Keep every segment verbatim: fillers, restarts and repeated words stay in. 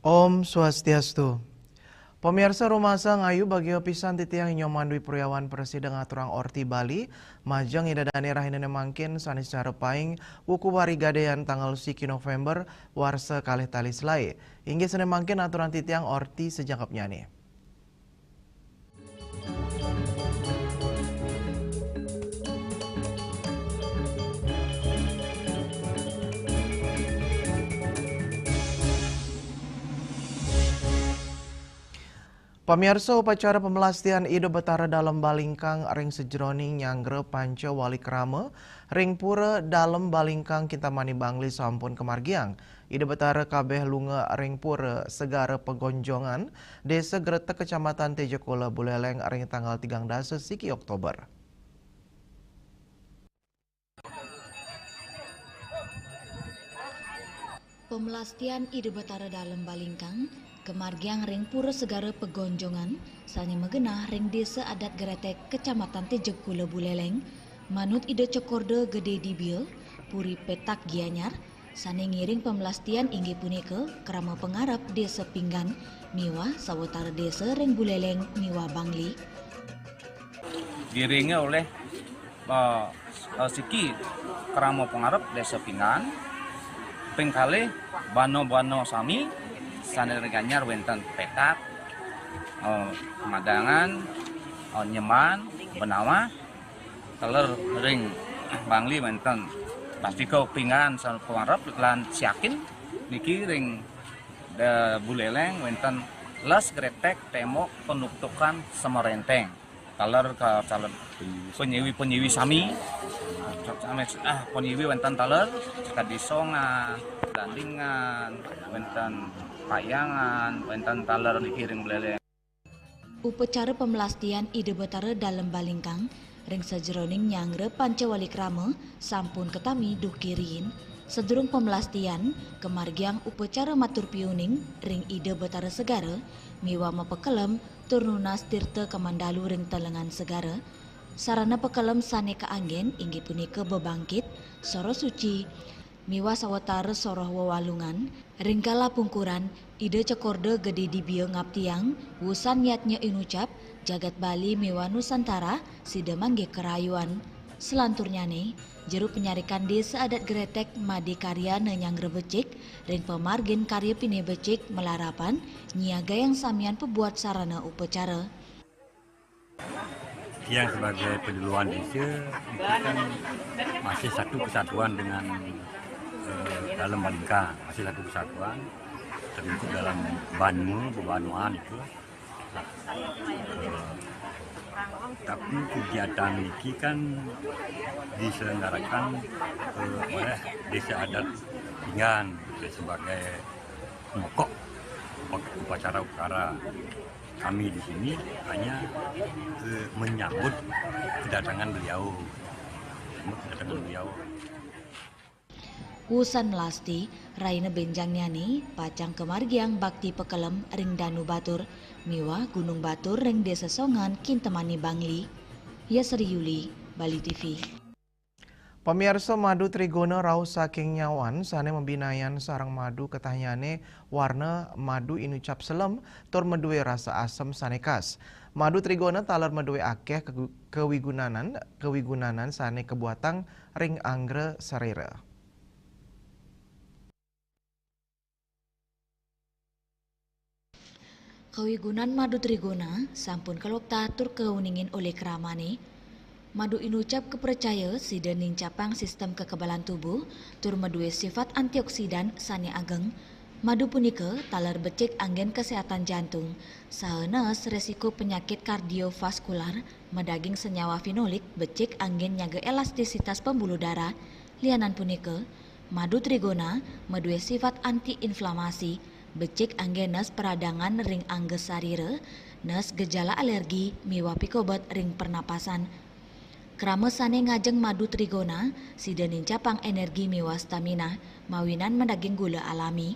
Om Swastiastu. Pamiarsa, rumasa ngayu bagia pisan titiang Nyoman Dwi Puryawan prasida ngaturang Orti Bali, majeng ida dane rahina ne mangkin sane sacara paing wuku warigadean tanggal siki November warsa kalih tali selae. Inggih sane mangkin aturang titiang Orti sajangkepnyane. Pamiarsa, upacara pamelastian Ida Betara Dalem Balingkang ring sajeroning nyanggra panca wali krama ring Pura Dalem Balingkang Kintamani Bangli sampun kamargiang. Ida Betara kabeh lunga ring Pura Segara Pegonjongan, Desa Gretek, Kecamatan Tejakula, Buleleng ring tanggal tigang dasa siki Oktober. Pamelastian Ida Betara Dalem Balingkang kamargiang ring Pura Segara Pegonjongan sane magenah ring Desa Adat Gretek, Kecamatan Tejakula, Buleleng, manut Ida Cokorda Gede Dibia, Puri Petak Gianyar, sane ngiring pamelastian inggih punika krama pangarep Desa Pinggan miwah sawatara desa ring Buleleng miwah Bangli. Diiringi oleh, eh, eh, siki krama pangarep Desa Pinggan, ping kalih bana-bana sami sane ring Gianyar wenten Petak, eh, Madangan, eh, Nyeman, Benawah, taler ring Bangli wenten Pastika Pinggan sane pangarep lan Siakin niki ring de Buleleng wenten Les Gretek, Temok, Penuktukan, Semerenteng. Taler ka taler panyiwi-panyiwi sami, ah, panyiwi wenten taler, kadi Songan, Dandingan, wenten Payangan, wenten taler niki ring Buleleng. Upacara pamelastian Ida Betara Dalem Balingkang ring sajeroning nyanggra panca wali krama sampun katami duh kiriin. Sadurung pamelastian, kamargiang upacara matur piuning ring Ida Betara Segara miwah mapakelem tur nunas tirta kamandalu ring telengan segara. Sarana pakelem sane kaanggen inggih punika bebangkit, soroh suci, miwah sawatara soroh wewalungan. Ring kala pungkuran, Ida Cokorda Gede Dibia ngaptiang wusan yatnya inucap jagat Bali miwah Nusantara sida manggih karayuan. Salanturnyane, jero panyarikan Desa Adat Gretek Made Karyana nyanggra becik ring pamargin karya pinih becik malarapan nyiagayang samian pabuat sarana upacara. Tiang sebagai peduluan desa, itu kan masih satu kesatuan dengan, eh, Dalem Balingkang, masih satu kesatuan, terbentuk dalam banua, bebanuan itu. Eh, tapi kegiatan niki kan diselenggarakan, eh, oleh Desa Adat Pinggan sebagai pemokok upacara-upacara. Kami di sini hanya, eh, menyambut kedatangan beliau. Menyambut kedatangan beliau. Wusan melasti, rahina benjangnyane pacang kamargiang bakti pakelem ring Danu Batur miwah Gunung Batur ring Desa Songan, Kintamani Bangli. Yasri Yuli, Bali T V. Pamiarsa, madu trigona rauh saking nyawan sane mabinayan sareng madu ketahnyane warna madu inucap selem tur madue rasa asem sane khas. Madu trigona taler madue akeh kegu-, kawigunanan, kawigunanan sane kabuatang ring anggra sarera. Kawigunan madu trigona sampun kaluktah tur kauningin olih kramane. Madu inucap kapracaya sida nincapang sistem kekebalan tubuh tur madue sifat antioksidan sane ageng. Madu punika taler becik anggen kesehatan jantung, saha nees resiko penyakit kardiovaskular, madaging senyawa fenolik becik anggen nyaga elastisitas pembuluh darah. Lianan punika, madu trigona madue sifat antiinflamasi, Becik anggén nés peradangan ring angga sarira, nés gejala alergi miwah pikobet ring pernapasan. Krama sané ngajeng madu trigona, sida nincapang energi miwah stamina, mawinan madaging gula alami.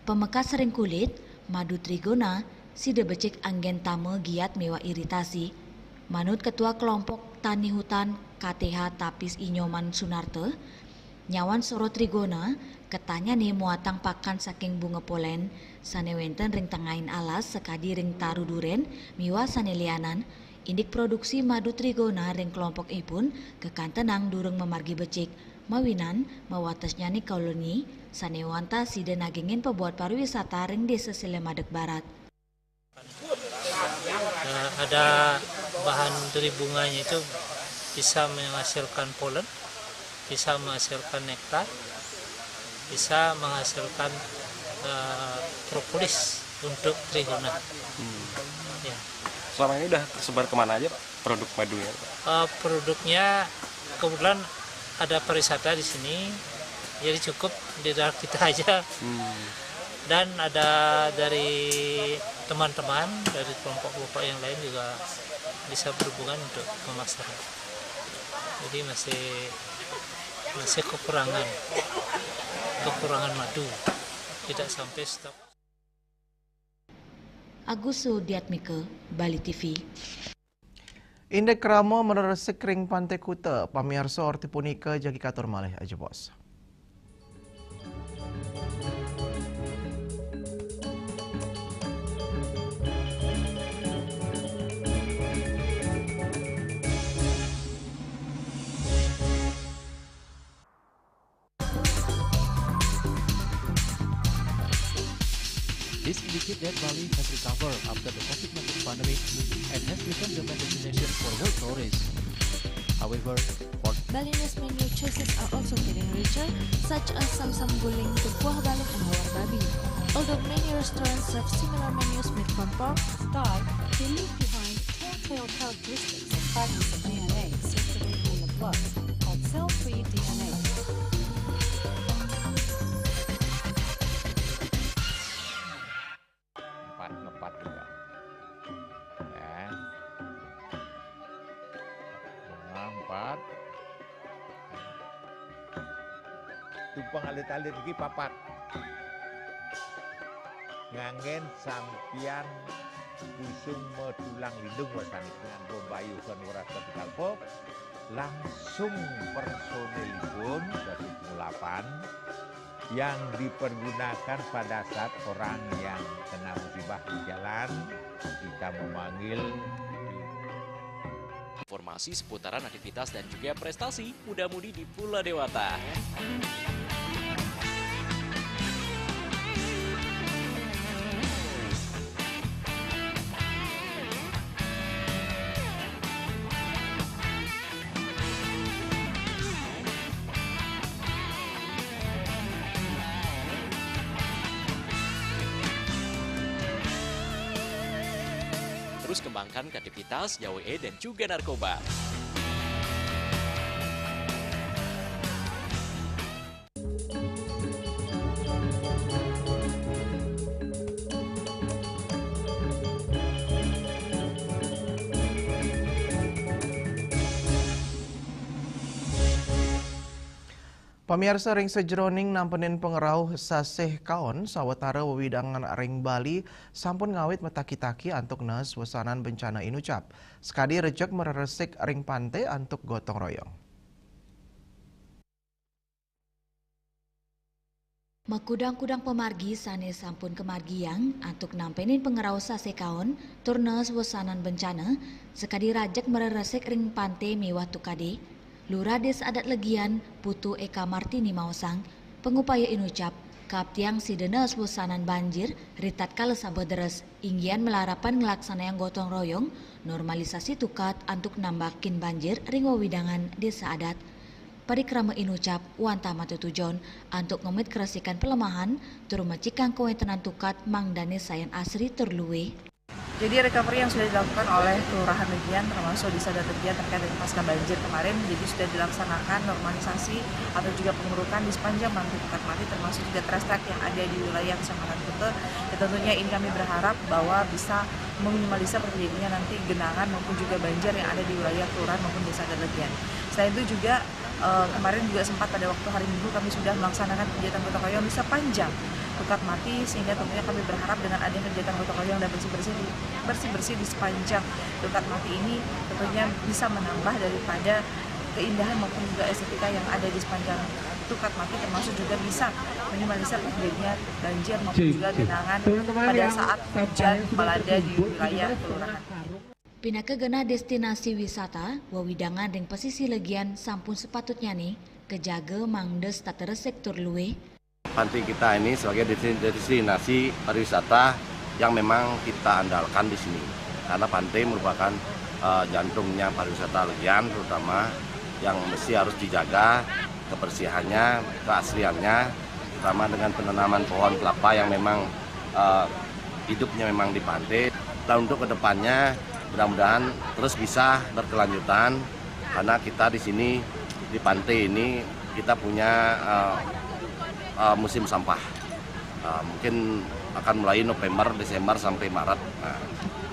Pamekas ring kulit, madu trigona, sida becik anggén tama giat miwah iritasi. Manut Ketua Kelompok Tani Hutan K T H Tapis I Nyoman Sunarta, nyawan soroh trigona, ketanyané muatang pakan saking bunga polén, sané wénten ring tengahing alas sakadi ring taru durén, miwah sané lianan, indik produksi madu trigona ring kelompokipun kakantenang durung mamargi becik, mawinan mawatesnyané koloni, sané wantah sida nagingin pabuat pariwisata ring Désa Slémadeg Barat. Eh, ada bahan dari bunganya itu bisa menghasilkan polen, bisa menghasilkan nektar, bisa menghasilkan, eh, propolis untuk trigona. Hmm. Ya. Selama ini udah tersebar kemana aja, Pak, produk madunya, Pak? Eh, produknya kebetulan ada pariwisata di sini, jadi cukup di daerah kita aja. Hmm. Dan ada dari teman-teman dari kelompok-kelompok yang lain juga bisa berhubungan untuk memasarkan. Jadi masih, masih kekurangan, kekurangan madu, tidak sampai stok. Agus Sudiatmika, Bali T V. Indik krama mreresik ring Pantai Kuta, pamiarsa, orti punika jagi katur malih, ajebos. This indicates that Bali has recovered after the COVID nineteen pandemic and has become the main destination for world tourists. However, for Bali's menu choices are also getting richer, such as samsam guling, tempuh balung, and hawar babi. Although many restaurants serve similar menus made from pork, stall, they leave behind telltale characteristics of fragments of D N A circulating in the blood called cell-free D N A. Empat, ngepat juga. Ya. Bunga empat. Tumpeng alit-alit iki papat. Nganggén sampiyan kusuma tulang lindung wasani, nganggo mbayuh kan weras ketika pop, langsung personilipun dari pengulapan yang dipergunakan pada saat orang yang kena musibah di jalan, kita memanggil. Informasi seputaran aktivitas dan juga prestasi muda-mudi di Pulau Dewata. Terus kembangkan kreativitas, jauhi dan juga narkoba. Pamiarsa, ring sajeroning nampenin pangrauh sasih kaon sawatara wewidangan ring Bali sampun ngawit mataki-taki antuk naas wesanan bencana inucap. Sakadi rejek mreresik ring pante antuk gotong royong. Makudang-kudang pamargi sané sampun kamargiang antuk nampenin pangrauh sasih kaon tur naas wesanan bencana, sakadi rejek mreresik ring pante miwah tukadé. Lurah Désa Adat Legian, Putu Eka Martini maosang, pangupaya inucap, kaaptiang sida naas wesanan banjir ritatkala sabeh deres, inggihan malarapan nglaksanayang gotong royong normalisasi tukad antuk nambakin banjir ring wewidangan désa adat. Parikrama inucap wantah matetujon antuk ngemit karesikan palemahan tur mecikang kawéntenan tukad mangdané sayan asri tur luwih. Jadi recovery yang sudah dilakukan oleh Kelurahan Legian termasuk Desa Adat Legian terkait dengan pasca banjir kemarin, jadi sudah dilaksanakan normalisasi atau juga pengurukan di sepanjang Pantai Tukad Mati, termasuk juga trash truck yang ada di wilayah Kecamatan Kute. Dan tentunya ini kami berharap bahwa bisa meminimalisir terjadinya nanti genangan maupun juga banjir yang ada di wilayah kelurahan maupun Desa Adat Legian. Selain itu juga, eh, kemarin juga sempat pada waktu hari Minggu kami sudah melaksanakan kegiatan gotong royong di sepanjang Tukad Mati, sehingga tentunya kami berharap dengan adanya kegiatan gotong royong dan bersih-bersih di, bersih-bersih di sepanjang Tukad Mati ini tentunya bisa menambah daripada keindahan maupun juga estetika yang ada di sepanjang Tukad Mati, termasuk juga bisa minimalisir terjadinya banjir maupun juga genangan pada saat hujan melanda di wilayah kelurahan. Pinaka genah destinasi wisata, wewidangan ring pesisih Legian sampun sepatutnyane kajaga mangda setateresik tur luih. Pantai kita ini sebagai desti-, destinasi pariwisata yang memang kita andalkan di sini. Karena pantai merupakan, eh, jantungnya pariwisata Legian, terutama yang mesti harus dijaga kebersihannya, keasliannya, terutama dengan penanaman pohon kelapa yang memang, eh, hidupnya memang di pantai. Dan untuk kedepannya, mudah-mudahan terus bisa berkelanjutan, karena kita di sini, di pantai ini, kita punya, eh, eh, musim sampah. Eh, mungkin akan mulai November, Desember sampai Maret. Nah,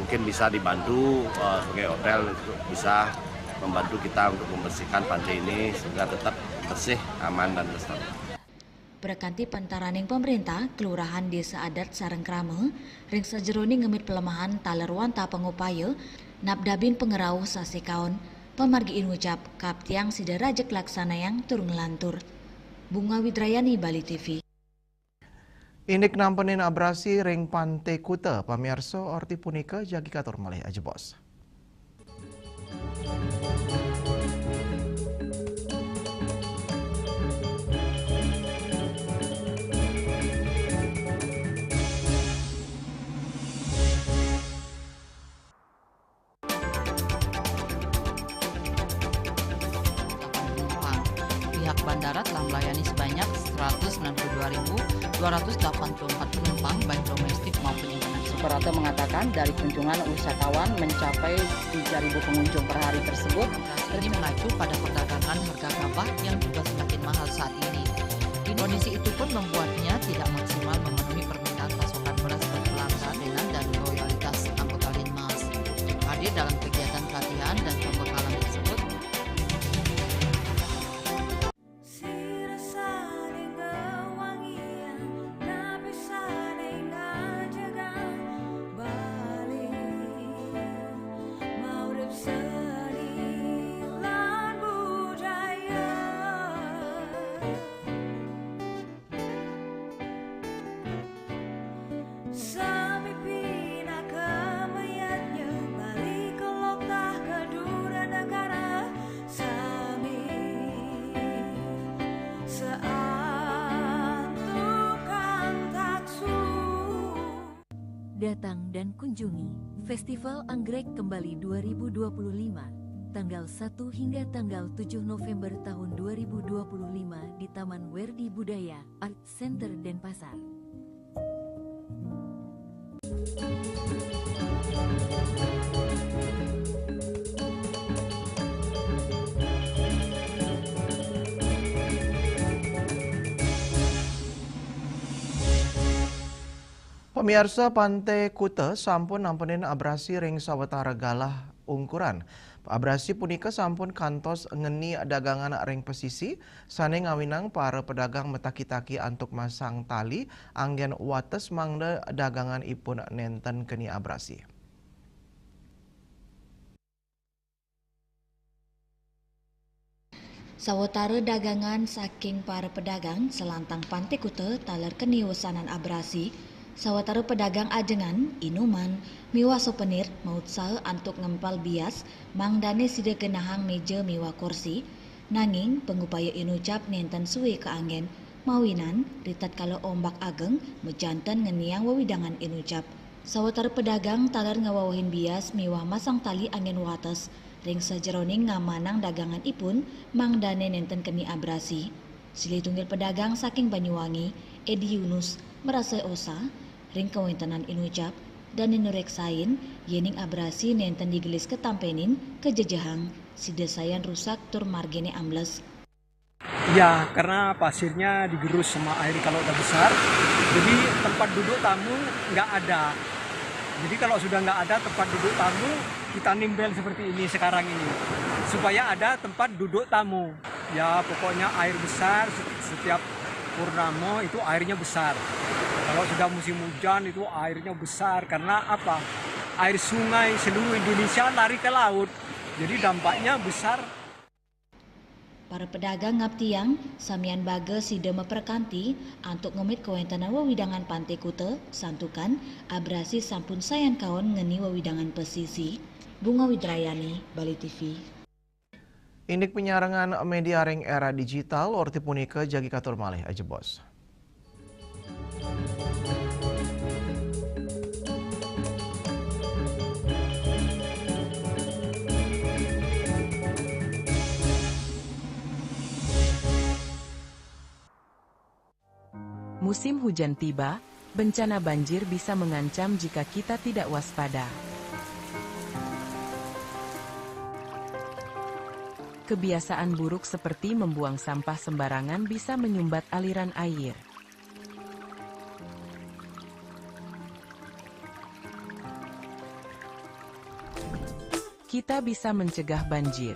mungkin bisa dibantu, eh, sebagai hotel untuk bisa membantu kita untuk membersihkan pantai ini sehingga tetap bersih, aman, dan lestari. Prakanti pantaraning pamerintah, kelurahan, desa adat sareng krama, ring sajeroning ngemit pelemahan taler wantah pangupaya, napdabin pangrauh sasikaun, pamargi inucap, kaptiang sida rajeg laksanayang tur nglantur. Bunga Widrayani, Bali T V. Indik nampenin abrasi ring Pantai Kuta, pamiarsa, orti punika jagi katur malih ajebos. Pihak bandara telah melayani sebanyak seratus sembilan puluh dua ribu dua ratus delapan puluh empat penumpang, baik domestik maupun internasional. Suprapto mengatakan, dari kunjungan wisatawan mencapai tiga ribu pengunjung per hari tersebut. Ini mengacu pada perdagangan harga gabah yang juga semakin mahal saat ini. Kondisi itu pun membuatnya tidak maksimal memenuhi permintaan pasokan beras bagi pelanggan dan loyalitas anggota Linmas. Hadir dalam kegiatan pelatihan dan pembekalan tersebut, Datang dan kunjungi Festival Anggrek Kembali dua ribu dua puluh lima, tanggal satu hingga tanggal tujuh November tahun dua ribu dua puluh lima di Taman Werdi Budaya Art Center Denpasar. Pamiarsa, Pantai Kuta sampun nampenin abrasi ring sawatara galah ungkuran. Abrasi punika sampun kantos ngeni dagangan ring pesisi, sane ngawinang para pedagang mataki-taki antuk masang tali anggen wates mangda daganganipun nenten keni abrasi. Sawatara dagangan saking para pedagang salantang Pantai Kuta taler keni wesanan abrasi, sawatara pedagang ajengan, inuman, miwah souvenir mautsaha antuk ngempal bias mangdane sida genahang meja miwah kursi, nanging pangupaya inucap nenten suwe kaanggen, mawinan ritatkala ombak ageng majanten ngeniang wewidangan inucap. Sawatara pedagang taler ngawewehin bias miwah masang tali anggen wates ring sajeroning ngamanang daganganipun mangdane nenten keni abrasi. Silih tunggil pedagang saking Banyuwangi, Edi Yunus, marasa osa ring kawentenan inucap, Dané nu reksain, yéning abrasi nénten digelis ketampenin, kejejehang, sida sayan rusak tur marginé ambles. Ya, karena pasirnya digerus sama air kalau udah besar. Jadi tempat duduk tamu nggak ada. Jadi kalau sudah nggak ada tempat duduk tamu, kita nimbel seperti ini sekarang ini. Supaya ada tempat duduk tamu. Ya, pokoknya air besar, setiap purnama itu airnya besar. Kalau sudah musim hujan itu airnya besar karena apa? Air sungai seluruh Indonesia lari ke laut. Jadi dampaknya besar. Para pedagang ngabtiang, samian baga sida maperkanti antuk ngemit kawéntenan wewidangan Pantai Kuta, santukan abrasi sampun sayan kaon ngeni wewidangan pesisi. Bunga Widrayani, Bali T V. Indik penyarengan media ring era digital, orti punika jagi katur malih ajebos. Musim hujan tiba, bencana banjir bisa mengancam jika kita tidak waspada. Kebiasaan buruk seperti membuang sampah sembarangan bisa menyumbat aliran air. Kita bisa mencegah banjir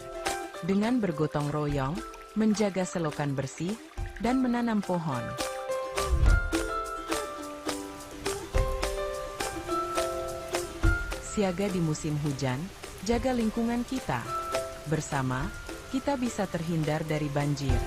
dengan bergotong royong, menjaga selokan bersih, dan menanam pohon. Siaga di musim hujan, jaga lingkungan kita. Bersama, kita bisa terhindar dari banjir.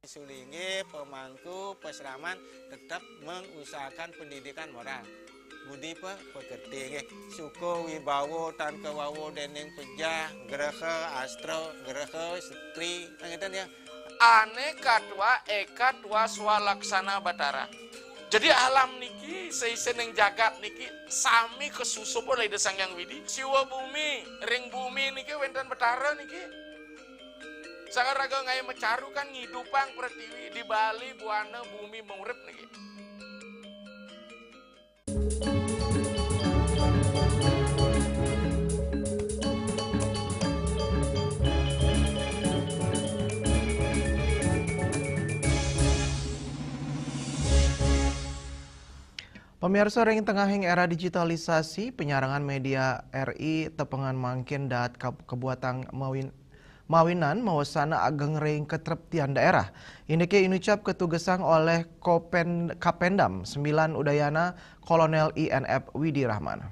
Sulinggih pemangku pesraman tetap mengusahakan pendidikan moral. Budi pe-, pekerti nggih. Suka wibawa tan kawawa dening pejah, graha astra, graha stri, ngeten ya. Ane katwa eka twa swalaksana Batara. Jadi alam niki, seisening jagat niki sami kasusup oleh Ida Sang Hyang Widi. Siwa bumi, ring bumi niki wenten Batara niki. Sang raga ngae macaru kan ngidupang pretiwi, di Bali buana bumi murip niki. Pemirsa, ring tengahing era digitalisasi, penyarengan media R I tepengan mangkin daat kab-, kabuatang mawin-, mawinan mawasana ageng ring katreptian daerah. Indike inucap katugesang oleh Kopen-, Kapendam sembilan Udayana, Kolonel I N F Widi Rahman.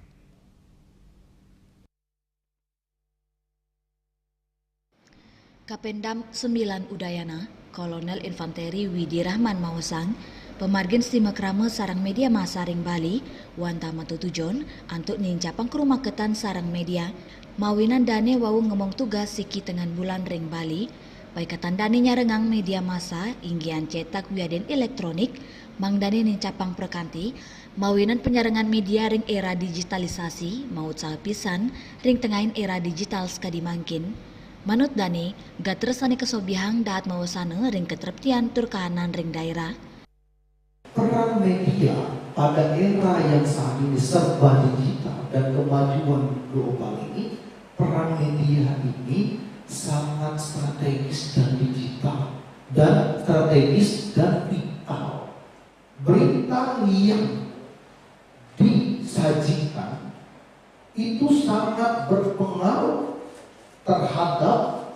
Kapendam sembilan Udayana, Kolonel Infanteri Widi Rahman mawasang, pamargin simakrama sareng media massa ring Bali, wantah matutujon antuk nincapang karumaketan sareng media, mawinan dane wau ngemong tugas siki tengan bulan ring Bali, paiketan dane nyarengang media massa, inggihan cetak wiadin elektronik, mangdane nincapang prakanti, mawinan penyarengan media ring era digitalisasi, mautsaha pisan ring tengahing era digital sakadi mangkin. Manut dane, gatra sane kasobiahang daat mawasana ring katreptian tur kahanan ring daerah. Peran media pada era yang saat ini serba digital dan kemajuan global ini, peran media ini sangat strategis dan digital dan strategis dan vital. Berita yang disajikan itu sangat berpengaruh terhadap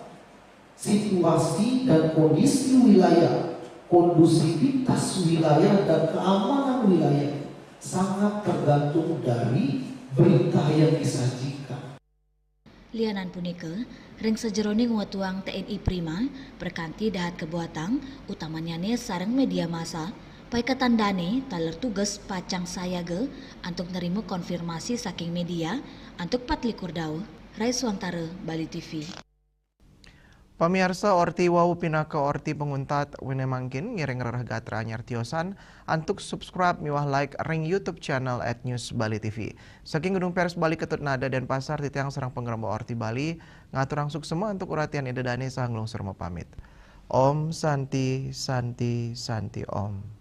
situasi dan kondisi wilayah, kondusivitas wilayah dan keamanan wilayah sangat tergantung dari berita yang disajikan. Lianan punika, ring sajeroning wetuang T N I Prima, perkanti dahat kabuatang, utamanyane sareng media massa, paiketan dane taler tugas pacang sayaga antuk nerima konfirmasi saking media antuk patlikur dauh. Rai Swantara, Bali T V. Pamiarsa, orti wau pinaka orti panguntat weneh mangkin ngiring rereh gatra anyar tiosan antuk subscribe miwah like ring YouTube channel at News Bali T V. Saking Gedung Pers Bali Ketut Nada Denpasar, titiang sareng pangrembak Orti Bali ngaturang suksema antuk uratian Ida Dane saha nglungsur mapamit. Om Santi, Santi, Santi Om.